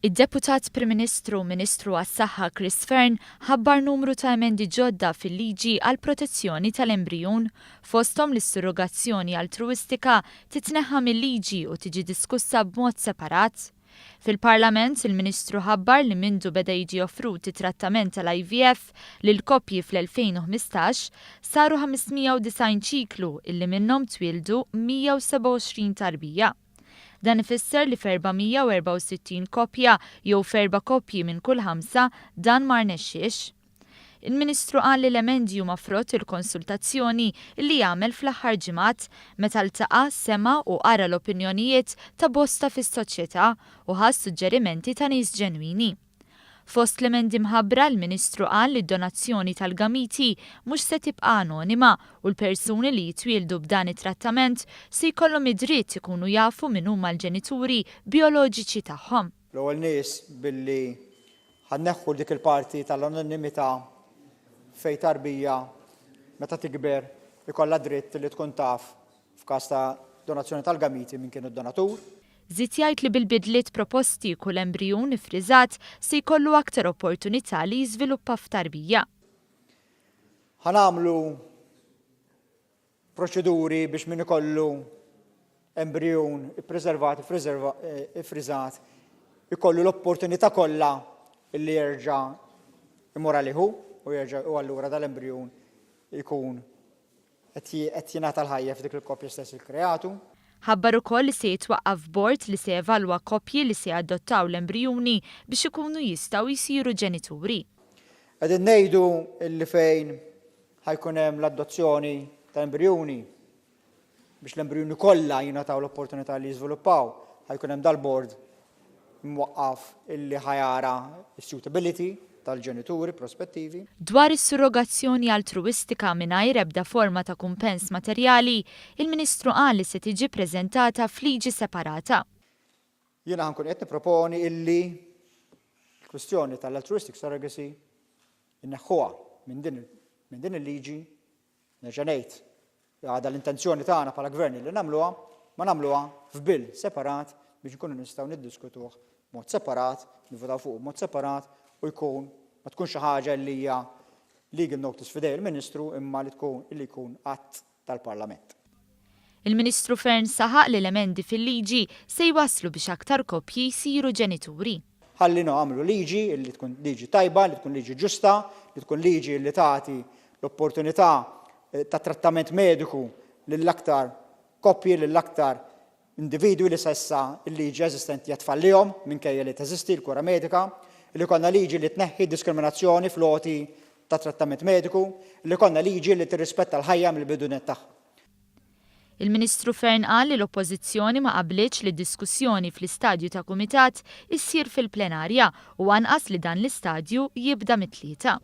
Id-Deputat Prim Ministru u Ministru għas-Saħħa Chris Fearne ħabbar numru ta' emendi ġodda fil-liġi għall-protezzjoni tal-embrijun, fosthom li s-surrogazzjoni altruwistika titneħħa mil-liġi u tiġi diskussa b'mod separat. Fil-Parlament, il-Ministru ħabbar li mindu beda jiġi offrut it-trattament tal-IVF lill-koppji fl-2015, saru 590 ċiklu illi minnhom twieldu 127 tarbija. Dan ifisser li f'464 koppja jew f'erba' koppji minn kull ħamsa dan ma rnexxiex. Il-Ministru qal li l-emendi huma frott il-konsultazzjoni li għamel fl-aħħar ġimgħat meta ltaqa', sema' u qara l-opinjonijiet ta' bosta fis-soċjetà u ħa s-suġġerimenti ta' nies ġenwini. Fost l-emendi mħabbra, il-Ministru qal li d-donazzjoni tal-gamiti mhux se tibqa' anonima u l-persuni li jitwieldu b'dan it-trattament se jkollhom id-dritt ikunu jafu min huma l-ġenituri bijoloġiċi tagħhom. L-ewwel nies billi ħa nneħħu dik il-parti tal-anonimità fejn tarbija meta tikber ikollha dritt li tkun taf f'każ ta' donazzjoni tal-gamiti min kien id-donatur. Żied jgħid li bil-bidliet proposti kull embrijun iffriżat se jkollu aktar opportunità li jiżviluppa f'tarbija. Ħa nagħmlu proċeduri biex min ikollu embrijun ippreservat, iffriżat, ikollu l-opportunità kollha li jerġa' imur għalih hu u jerġa' u allura dal-embrijun ikun Qed jingħata l-ħajja f'dik il-koppja stess il-kreatu. Ħabbar ukoll li se jitwaqqaf bord li se jevalwa koppji li se jadottaw l-embrijuni biex ikunu jistgħu jsiru ġenituri. Qegħdin ngħidu li fejn ħa jkun hemm l-adozzjoni ta' embrijuni, biex l-embrijuni kollha jingħataw l-opportunità li jiżviluppaw, ħa jkun hemm dal-bord imwaqqaf illi ħa jara s-suitability tal-ġenituri prospettivi. Dwar is-surrogazzjoni altruwistika mingħajr ebda forma ta' kumpens materjali, il-Ministru qal li se tiġi ppreżentata f'liġi separata. Jiena ħa nkun qiegħed nipproponi illi l-kwistjoni tal-altruistic surrogacy inneħħuha minn din minn din il-liġi Nerġa' ngħid, għadha l-intenzjoni tagħna bħala Gvern li nagħmluha, ma nagħmluha f'bill separat biex inkunu nistgħu niddiskutuh b'mod separat, nivvutaw fuqu b'mod separat u jkun ma tkunx xi ħaġa li hija legal notice f'idej il-Ministru imma li tkun li jkun att tal-Parlament. Il-Ministru Fearne saħaq li l-emendi fil-liġi se jwasslu biex aktar koppji jsiru ġenituri. Ħalli nagħmlu liġi li tkun liġi tajba, li tkun liġi ġusta, li tkun liġi li tagħti l-opportunità ta' trattament mediku lill-aktar koppji, lill-aktar individwi li sa issa l-liġi eżistenti qed tfallihom minkejja li teżisti l-kura medika, li jkollna liġi li tneħħi d-diskriminazzjoni fl-għoti ta' trattament mediku, li jkollna liġi li tirrispetta l-ħajja mill-bidu nett tagħha. Il-Ministru Fearne qal li l-Oppożizzjoni ma qablitx li d-diskussjoni fl-istadju ta' kumitat issir fil-plenarja u anqas li dan l-istadju jibda mit-Tlieta.